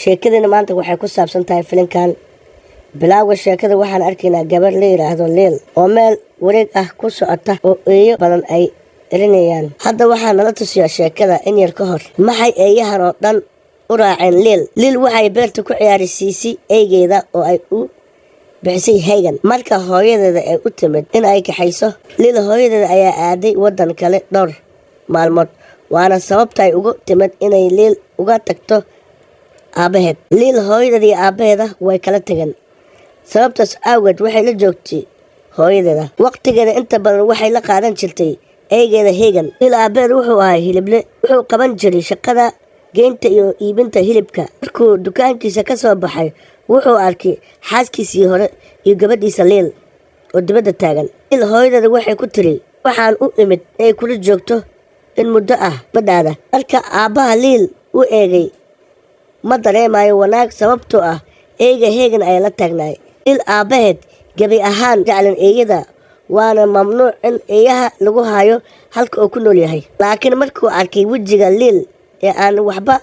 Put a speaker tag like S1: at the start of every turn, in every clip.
S1: Sheekadana maanta waxay ku saabsan tahay filinkan. Bilowga sheekada waxaan arkaynaa gabar la yidhaahdo Liil oo meel wareeg ah ku socota oo eeyo badan ay erinayaan. Hadda waxaa nala tusiyaa sheekada in yar ka hor. Maxay eeyahan oo dhan u raaceen Liil? Liil waxay beerta ku ciyaarisiisay eygeeda oo ay u bixisay Haygan. Marka hooyadeeda ay u timid in ay kaxayso Liil, hooyadeeda ayaa aaday waddan kale dhowr maalmood, waana sababta ay ugu timid inay Liil uga tagto aabbaheed. Liil hooyadeeda iyo aabbaheeda way kala tageen, sababtaas awgeed waxay la joogtay hooyadeeda. Waqtigeeda inta badan waxay la qaadan jirtay eygeeda Haygan. Liil aabbaheed wuxuu ahaa hilible, wuxuu qaban jiray shaqada geynta iyo iibinta hilibka. Markuu dukaankiisa ka soo baxay, wuxuu arkay xaaskiisii hore iyo gabadhiisa Liil oo dibadda taagan. Liil hooyadeeda waxay ku tiri, "Waxaan u imid inay kula joogto in muddo ah badhaada." Marka aabbaha Liil u eegay, ma dareemayo wanaag, sababtoo ah eyga Hegan ayaa la taagnaay. Liil aabbaheed gebi ahaan jeclan eeyada, waana mamnuuc in eeyaha lagu hayo halka uu ku nool yahay. Laakiin markuu arkay wejiga Liil ee aan waxba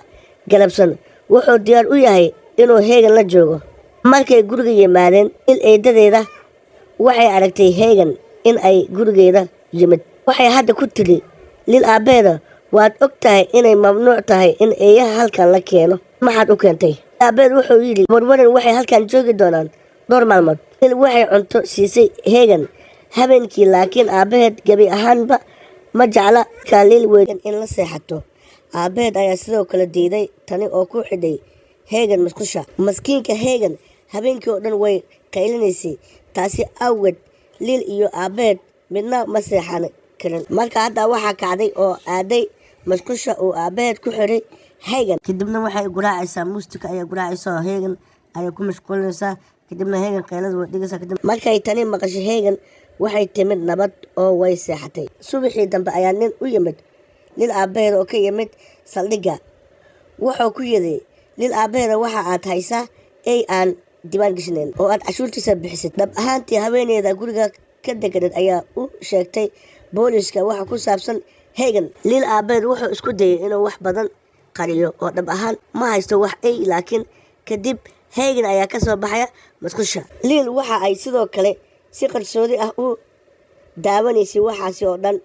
S1: galabsan, wuxuu diyaar u yahay inuu Hegan la joogo. Markay guriga yimaadeen, Liil eedadeeda waxay aragtay Hegan in ay gurigeeda yimid. Waxay hadda ku tiri Liil aabbeeda, "Waad og tahay inay mamnuuc tahay in eeyaha halkan la keeno, maxaad u keentay?" Aabbeed wuxuu yidhi, "Warwaran, waxay halkan joogi doonaan dhowr maalmood." Liil waxay cunto siisay Hegan habeenkii, laakiin aabbaheed gebi ahaanba ma jecla kaa Liil weyn in la seexato. Aabbaheed ayaa sidoo kale diiday tani oo ku xidhay Hegan musqusha. Maskiinka Hegan habeenkii oo dhan way qaylinaysay, taasi awgeed Liil iyo aabbaheed midna ma seexan karin. Marka hadda waxaa kacday oo aaday musqusha uu aabbaheed ku xiray Hegan. Kadibna waxay guraacaysaa muustika ayay guraacaysaa oo Hegan ayay ku mashquulinaysaa. Kadibna Hegan qaylada way dhigaysaa. Kadib markay tani maqashay Hegan, waxay timid nabad oo way seexatay. Subaxii dambe ayaa nin u yimid Liil aabbaheed oo ka yimid saldhigga. Wuxuu ku yidhi Liil aabbaheeda, "Waxa aad haysaa ey aan diiwaan gashnayn oo aad cashuurtiisa bixisid." Dhab ahaantii, haweeneyda guriga ka deganeed ayaa u sheegtay booliiska waxa ku saabsan Hegan. Liil aabbaheed wuxuu isku dayay inuu wax badan qariyo oo dhab ahaan ma haysto wax ey, laakiin kadib Hegan ayaa ka soo baxaya musqusha. Liil waxa ay sidoo kale si qarsoodi ah u daawanaysay waxaasi oo dhan.